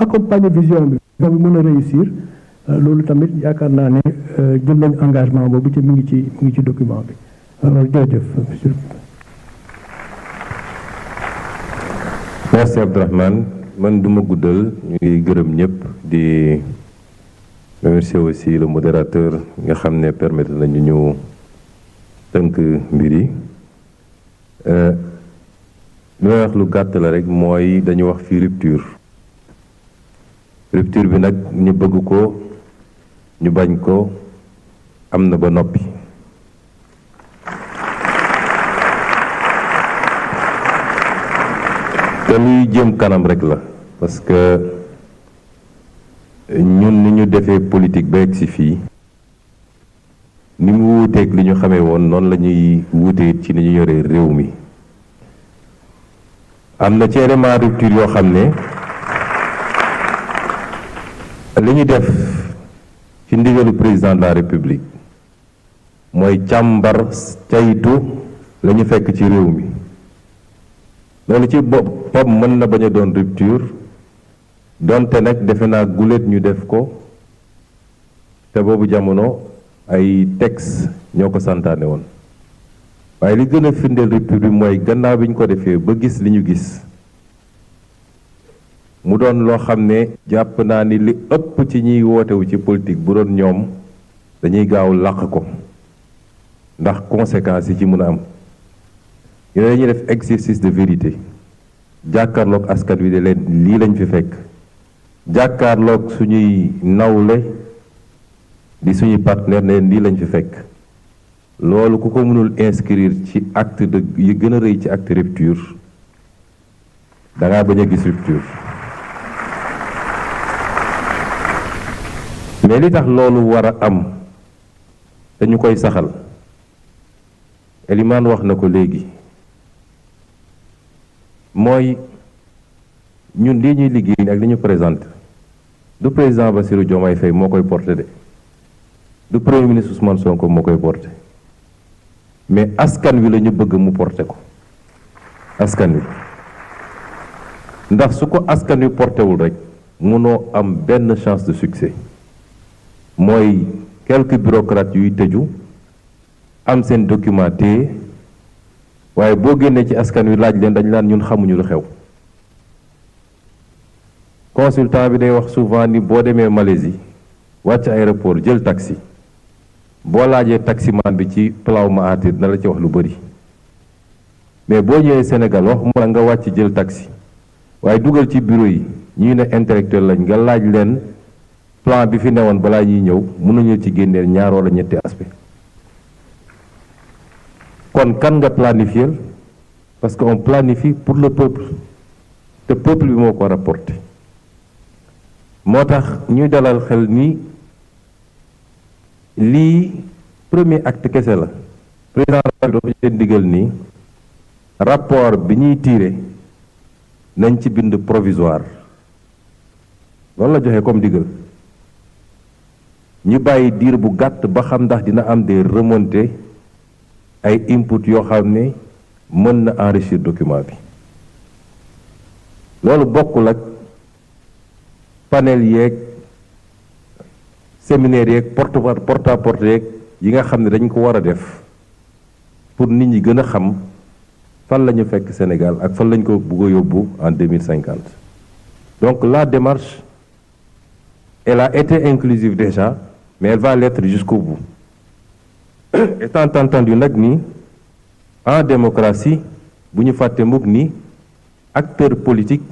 accompagner vision bi mën a réussir loolu tamit yaakaar naa ne jël nañ engagement boobu ci mi ngi ci document bi alors jërëjëf monsieur. Merci Abdourahmane man du ma guddal ñu ngi gërëm ñëpp di remercier aussi le modérateur nga xam ne permettre nañu ñu tënk mbir yi li may wax lu gàtt la rek mooy dañu wax fii rupture bi nag ñu bëgg ko ñu bañ ko am na ba noppi te luy jëm kanam rek la parce que ñun ni ñu defee politique ba egg si fii ni mu wuuteeg li ñu xamee woon noonu la ñuy wuutee ci ni ñu yoree réew mi am na ci élément rupture yoo xam ne li ñu def ci ndigalu président de la république mooy càmbar caytu la ñu fekk ci réew mi loolu ci boppam mën na bañ a doon rupture donte nag defe naa guléet ñu def ko te boobu jamono ay texte ñoo ko santaane woon waaye li gën a firndeel rupture bi mooy gannaaw bi ñu ko defee ba gis li ñu gis mu doon loo xam ne jàpp naa ni li ëpp ci ñiy wootewu ci politique bu doon ñoom dañuy gaaw làq ko ndax conséquences yi ci mën a am ñu ne dañuy def exercice de vérité jàkkaarloog askan wi de leen lii lañ fi fekk jàkkaarloog suñuy nawle di suñuy partenaire ne leen lii lañ fi fekk loolu ku ko mënul inscrire ci acte de yi gën a rëy ci acte rupture da ngaa bañ a gis rupture mais li tax loolu war a am te ñu koy saxal Elimane wax na ko léegi mooy ñun lii ñuy liggéey ak li ñu présenté du président Bassirou Diomaye Faye moo koy porté de du premier ministre Ousmane Sonko moo koy porté mais askan wi la ñu bëgg mu porté ko askan wi ndax su ko askan wi porté wul rek mënoo am benn chance de succès mooy quelques bureaucrates yuy tëju am seen documenté waaye boo génnee ci askan wi laaj leen dañ laan ñun xamuñu lu xew consultant bi day wax souvent ni boo demee Malaisie wàcc aéroport jël taxi boo laajee taximan bi ci Plaw Mahathir na la ci wax lu bëri mais boo ñëwee Sénégal wax mu la nga wàcc jël taxi waaye dugal ci bureau yi ñuy ne intellectuel lañ nga laaj leen plan bi fi newoon balaa ñuy ñëw mënuñu ci génneel ñaar wala ñetti aspect kon kan nga planifier parce que on planifie pour le peuple te peuple bi moo ko rapporté moo tax ñuy dalal xel ni lii premier acte kese la président bi dafa leen digal ni rapport bi ñuy tiire nañ ci bind provisoire loolu la joxe comme digal ñu bàyyi diir bu gàtt ba xam ndax dina am des remontées ay input yoo xam ne mën na enrichir document bi loolu bokkul ak panel yeeg séminaire yeeg porte à porte yeeg yi nga xam ne dañ ko war a def pour nit ñi gën a xam fan la ñu fekk Sénégal ak fan lañ ko bëgg a yóbbu en 2050 donc la démarche elle a été inclusive déjà mais elle va l'être jusqu'au bout étant entendu nag ni en démocratie bu ñu fàtte mukk ni acteur politique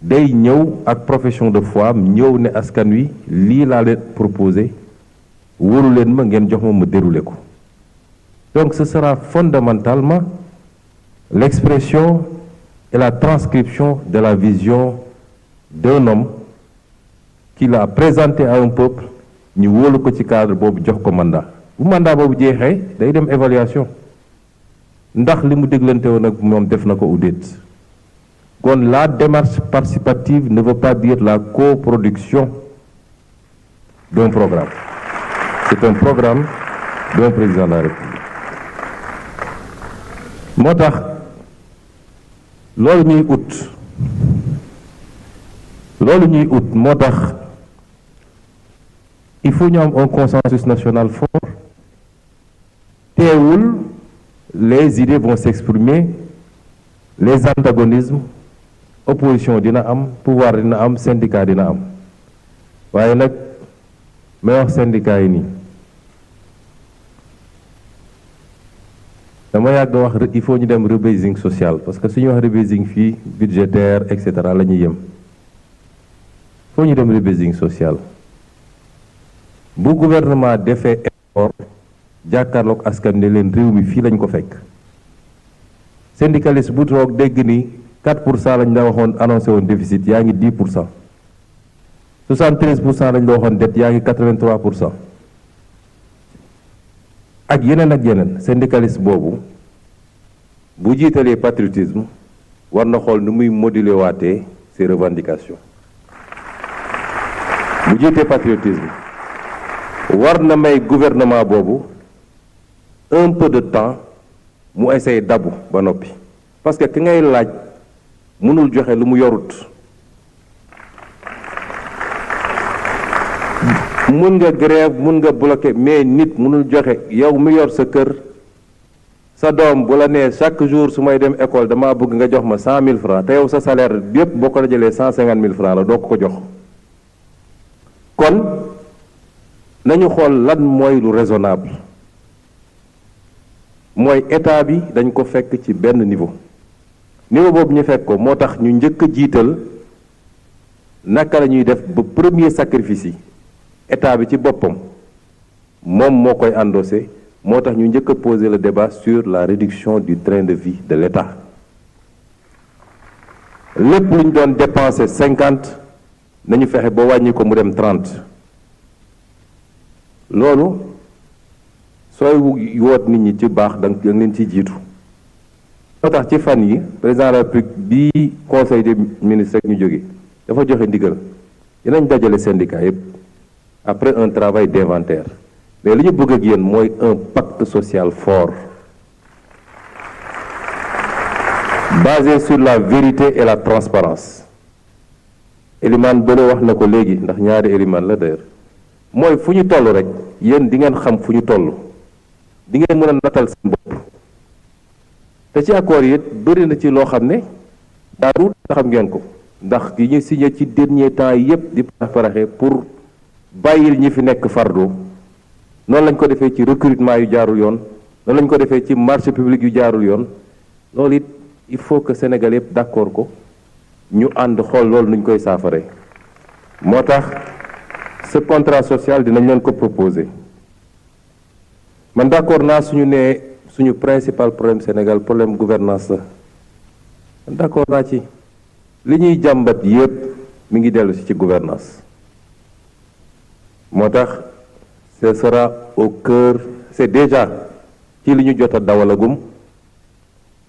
day ñëw ak profession de foi ñëw ne askan wi lii laa leen proposé wóoru leen ma ngeen jox ma déroulé ko donc ce sera fondamentalement l'expression et la transcription de la vision d'un homme qui l'a présenté à un peuple ñu wóolu ko ci cadre boobu jox ko mandat bu mandat boobu jeexee day dem évaluation ndax li mu déglante woon ak moom def na ko ou déet kon la démarche participative ne veut pas dire la coproduction d'un programme c'est un programme d'un président de la République moo tax loolu ñuy ut loolu ñuy ut moo tax il faut ñu am un consensus national fort teewul les idées vont s'exprimer les antagonismes opposition dina am pouvoir dina am syndicat dina am waaye nag may wax syndicat yi nii dama yàgg wax il faut ñu dem rebasing social parce que suñu wax rebasing fii budgétaire et cetera la ñuy yem faut ñu dem rebasing social bu gouvernement defee effort jàkkaarloog askan ne leen réew mi fii lañ ko fekk syndicaliste bu toog dégg ni 4% lañ la waxoon annoncé woon déficit yaa ngi 10%. 73% lañ la waxoon dette yaa ngi 83%. ak yeneen syndicaliste boobu bu jiitalee patriotisme war na xool nu muy moduler waatee ses revendications bu jiitee patriotisme war na may gouvernement boobu un peu de temps mu essayer dabu ba noppi parce que ki ngay laaj mënul joxe lu mu yorut mun nga grève mun nga bloquer mais nit mënul joxe yow mi yor sa kër sa doom bu la nee chaque jour su may dem école dama bëgg nga jox ma 100 000 francs te yow sa salaire yépp boo ko dajalee 150 000 francs la doo ko jox kon nañu xool lan mooy lu raisonnable mooy état bi dañ ko fekk ci benn niveau boobu ñu fekk ko moo tax ñu njëkk a jiital naka la ñuy def ba premier sacrifice yi état bi ci boppam moom moo koy endossé moo tax ñu njëkk a poser le débat sur la réduction du train de vie de l'état lépp lu ñu doon dépenser 50 nañu fexe ba wàññi ko mu dem 30 loolu sooy woot nit ñi ci baax da nga leen ci jiitu moo tax ci fan yi président de la République bi conseil des ministres rek ñu jóge dafa joxe ndigal dinañ dajale syndicat yépp après un travail d'inventaire mais li ñu bëgg ak yéen mooy un pacte social fort basé sur la vérité et la transparence Eliman bële wax na ko léegi ndax ñaari Eliman la d'ailleurs mooy fu ñu toll rek yéen di ngeen xam fu ñu toll di ngeen mën a natal seen bopp te ci accord yi bëri na ci loo xam ne daaru xam ngeen ko ndax yi ñu signé ci dernier temps yépp di paraxe pour bàyyil ñi fi nekk fardo noonu lañ ko defee ci recrutement yu jaarul yoon noonu lañ ko defee ci marché public yu jaarul yoon loolu it il faut que Sénégal yépp d'accord ko ñu ànd xool loolu nuñ koy saafare moo tax ce contrat social dinañ leen ko proposer man d'accord naa suñu nee suñu principal problème Sénégal problème gouvernance la man d'accord naa ci li ñuy jàmbat yépp mi ngi dellu ci gouvernance moo tax ce sera au cœur c'est déjà ci li ñu jot a dawalagum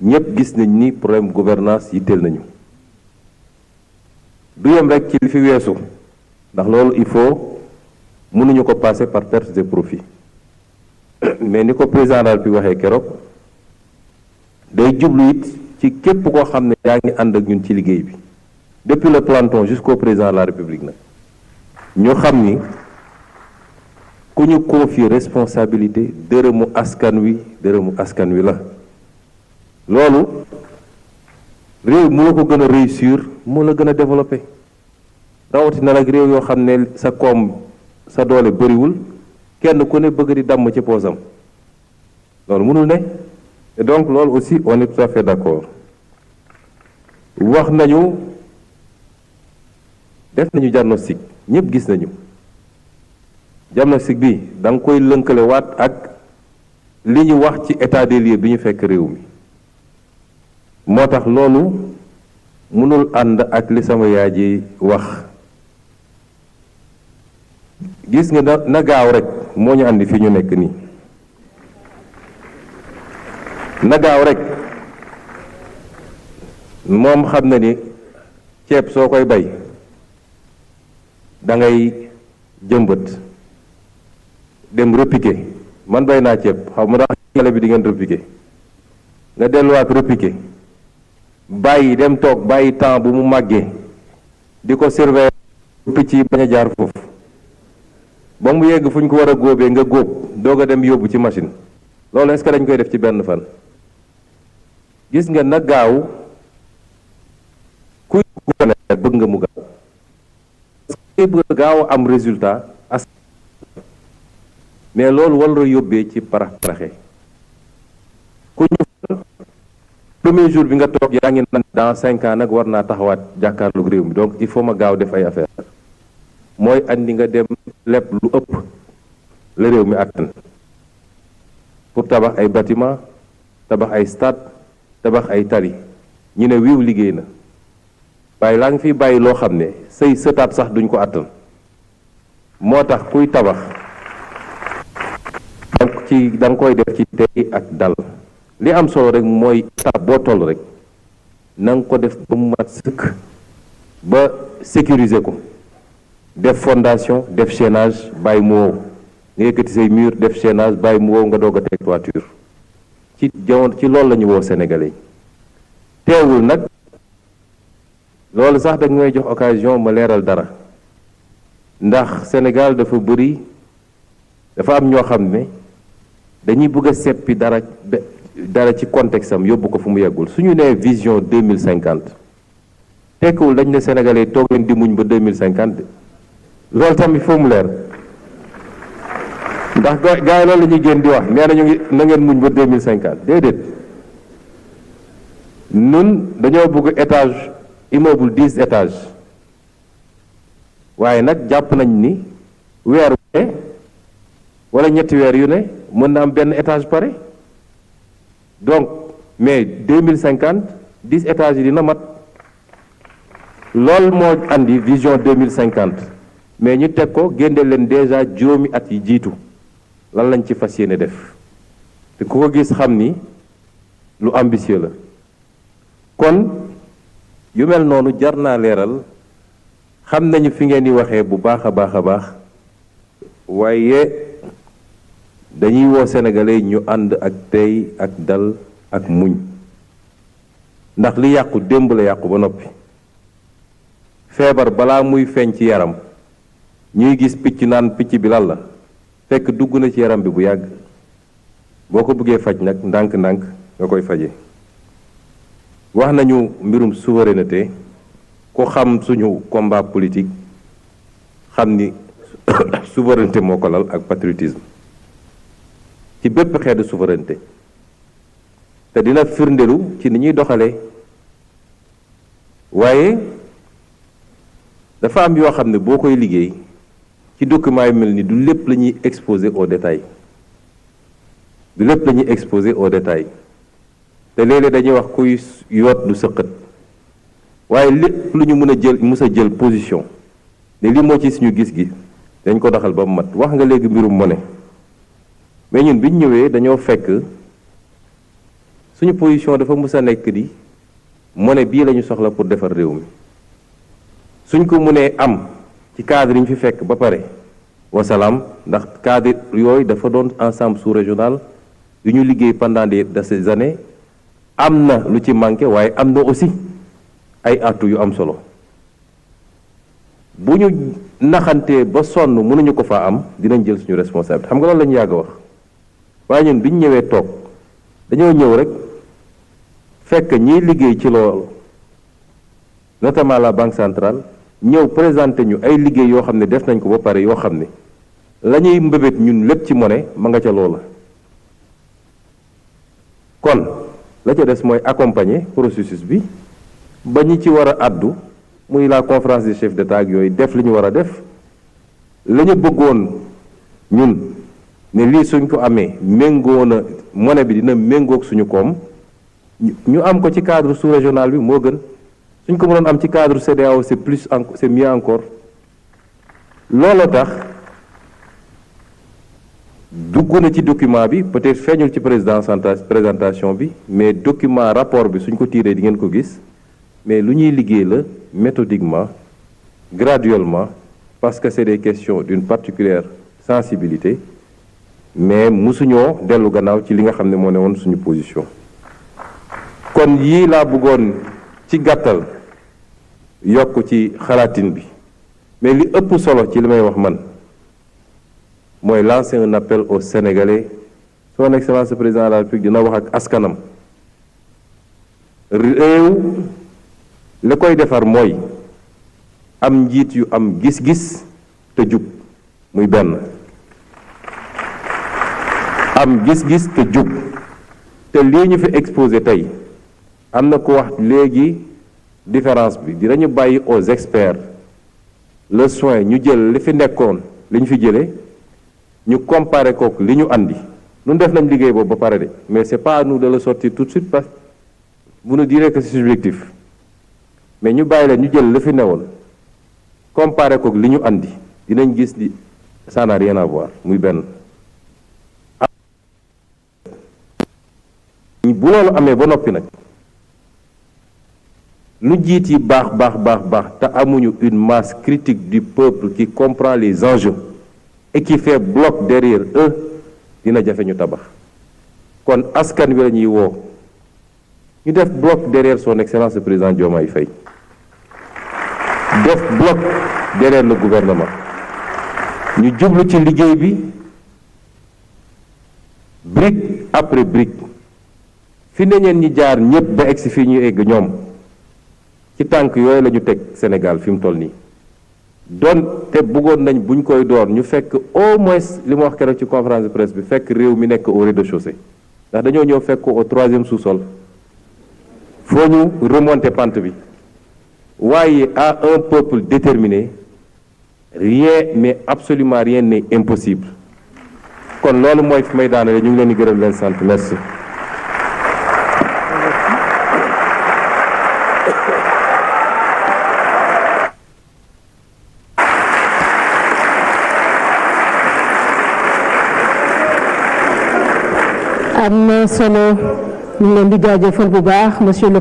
ñépp gis nañ ni problème gouvernance yitteel nañu du yem rek ci li fi weesu ndax loolu il faut mënuñu ko passer par perte de profit mais ni ko président daal bi waxee keroog day jublu it ci képp koo xam ne yaa ngi ànd ak ñun ci liggéey bi depuis le planton jusqu'au président de la République nag ñu xam ni ku ñu confier responsabilité dërëmu askan wi la loolu réew mu la ko gën a réussir moo la gën a développer rawatina nag réew yoo xam ne sa koom sa doole bëriwul kenn ku ne bëgg di damm ci poosam loolu mënul ne et donc loolu aussi on est tout à fait d'accord wax nañu def nañu diagnostic ñëpp gis nañu diagnostic bi da nga koy lënkale waat ak li ñu wax ci état des lieux bi ñu fekk réew mi moo tax loolu mënul ànd ak li sama yaay ji wax gis nga na gaaw rek moo ñu andi fi ñu nekk nii na gaaw rek moom xam na ni ceeb soo koy bay da ngay jëmbët dem repiquer man bay naa ceeb xaw ma ndax xale bi di ngeen repiquer nga delluwaat repiquer bàyyi dem toog bàyyi temps bu mu màggee di ko surveiller picc yi bañ a jaar foofu ba mu yegg fu ñu ko war a góobee nga góob doog a dem yóbbu ci machine loolu est-ce que dañ koy def ci benn fan. gis nga na gaaw kuy gone bëgg nga mu gaaw parce que bëgg gaaw am résultat as mais loolu wala yóbbee ci parax-paraxe ku ñu premier jour bi nga toog yaa ngi naan dans 5 ans nag war naa taxawaat jàkkaarloog réew mi donc il faut ma gaaw def ay affaire mooy andi nga dem lépp lu ëpp la réew mi àttan pour tabax ay bâtiment tabax ay stade tabax ay tali ñu ne wiiw liggéey na waaye laa ngi fi bàyyi loo xam ne say sëtaat sax duñ ko àttan moo tax kuy tabax da nga koy def ci tey ak dal li am solo rek mooy étape boo toll rek na nga ko def ba mu mat sëkk ba sécuriser ko def fondation def chaînage bàyyi mu wow nga yëkkati say mur def chaînage bàyyi mu wow nga doog a teg toiture ci jamono ci loolu la ñu woo Sénégalais yi teewul nag loolu sax da ngay jox occasion ma leeral dara ndax Sénégal dafa bëri dafa am ñoo xam ne dañuy bëgg a seppi dara ci contexte am yóbbu ko fu mu yeggul suñu nee vision 2050 tekkiwul dañ ne Sénégalais toog leen di muñ ba 2050 loolu tamit foo mu leer ndax gars yi loolu la ñuy génn di wax nee nañu ngi na ngeen muñ ba 2050 déedéet nun dañoo bëgg étage immeuble 10 étages waaye nag jàpp nañ ni weer wu ne wala ñetti weer yu ne mën na am benn étage pare donc mais 2050 10 étages yi dina mat loolu moo andi vision 2050 mais ñu teg ko génne leen déjà juróomi at yi jiitu lan lañ ci fas yéene def te ku ko gis xam ni lu ambitieux la kon yu mel noonu jar naa leeral xam nañu fi ngeen di waxee bu baax a baax a baax waaye dañuy woo sénégalais ñu ànd ak tey ak dal ak muñ ndax li yàqu démb la yàqu ba noppi feebar balaa muy feeñ ci yaram ñuy gis picc naan picc bi lan la fekk dugg na ci yaram bi bu yàgg boo ko bëggee faj nag ndànk-ndànk nga koy faje wax nañu mbirum souveraineté ku xam suñu combat politique xam ni souveraineté moo ko lal ak patriotisme ci bépp xeetu souveraineté te dina firndelu ci ni ñuy doxalee waaye dafa am yoo xam ne boo koy liggéey ci document yu mel ni du lépp la ñuy exposé au détail du lépp la ñuy exposé au détail te léeg-léeg dañuy wax kuy yoot du sëqët waaye lépp lu ñu mën a jël mus a jël position ne li moo ci suñu gis gi dañ ko doxal ba mu mat wax nga léegi mbirum monnaie mais ñun biñ ñëwee dañoo fekk suñu position dafa mus a nekk di monnaie bii la ñu soxla pour defar réew mi suñ ko mënee am ci cadre yi ñu fi fekk ba pare wasalaam ndax cadre yooyu dafa doon ensemble sous-régional yu ñu liggéey pendant ces années am na lu ci manqué waaye am na aussi ay atu yu am solo bu ñu naxantee ba sonn mënuñu ko faa am dinañ jël suñu responsabilité xam nga loolu la ñu yàgg a wax waaye ñun biñ ñëwee toog dañoo ñëw rek fekk ñiy liggéey ci loolu notamment la banque centrale ñëw présenté ñu ay liggéey yoo xam ne def nañ ko ba pare yoo xam ne la ñuy mbébét ñun lépp ci monnaie ma nga ca loola kon la ca des mooy accompagner processus bi ba ñi ci war a àddu muy la conférence des chefs d'État ak yooyu def li ñu war a def la ñu bëggoon ñun ne lii suñ ko amee méngoo na monnaie bi dina méngoog suñu koom ñu am ko ci cadre sous-régional bi moo gën suñ ko mënoon am ci cadre CEDEAO c'est mieux encore loolu tax dugg na ci document bi peut-être feeñul ci présentation bi mais document rapport bi suñ ko tiiree di ngeen ko gis mais lu ñuy liggéey la méthodiquement graduellement parce que c'est des questions d'une particulière sensibilité mais musuñoo dellu gannaaw ci li nga xam ne moo ne woon suñu position kon yii laa bëggoon ci gàttal yokk ci xalaatin bi mais li ëpp solo ci li may wax man mooy lancer un appel aux Sénégalais. Son Excellence le Président de la République dina wax ak askanam réew li koy defar mooy am njiit yu am gis-gis te jub muy benn am gis-gis te jub te lii ñu fi exposé tey am na ko wax léegi différence bi dinañu bàyyi aux experts le soin ñu jël li fi nekkoon li ñu fi jëlee ñu comparer kook li ñu andi nous def nañ liggéey boobu ba pare de mais c'est pas à nous de le sortir tout de suite parce que vous nous direz que c'est subjectif mais ñu bàyyi leen ñu jël li fi newoon comparer kook li ñu andi dinañ gis ni ça n'a rien à voir muy benn. bu loolu amee ba noppi nag lu jiit yi baax te amuñu une masse critique du peuple qui comprend les enjeux et qui fait bloc derrière eux dina jafe ñu tabax kon askan wi la ñuy woo ñu def bloc derrière son excellence le président Diomaye Faye def bloc derrière le gouvernement ñu jublu ci liggéey bi brique après brique fi ne ñeen ñi jaar ñëpp ba egsi fii ñu egg ñoom ci tànk yooyu la ñu teg Sénégal fi mu toll nii doon te bëggoon nañ buñ koy door ñu fekk au moins li ma wax keroog ci conférence de presse bi fekk réew mi nekk au rez-de-chaussée ndax dañoo ñëw fekk au 3e sous-sol foo ñu remonter pente bi waaye à un peuple déterminé rien mais absolument rien n'est impossible kon loolu mooy fi may daanale ñu ngi leen di gërëm leen sant merci. am na solo ñu ngi leen di jaajëfal bu baax monsieur le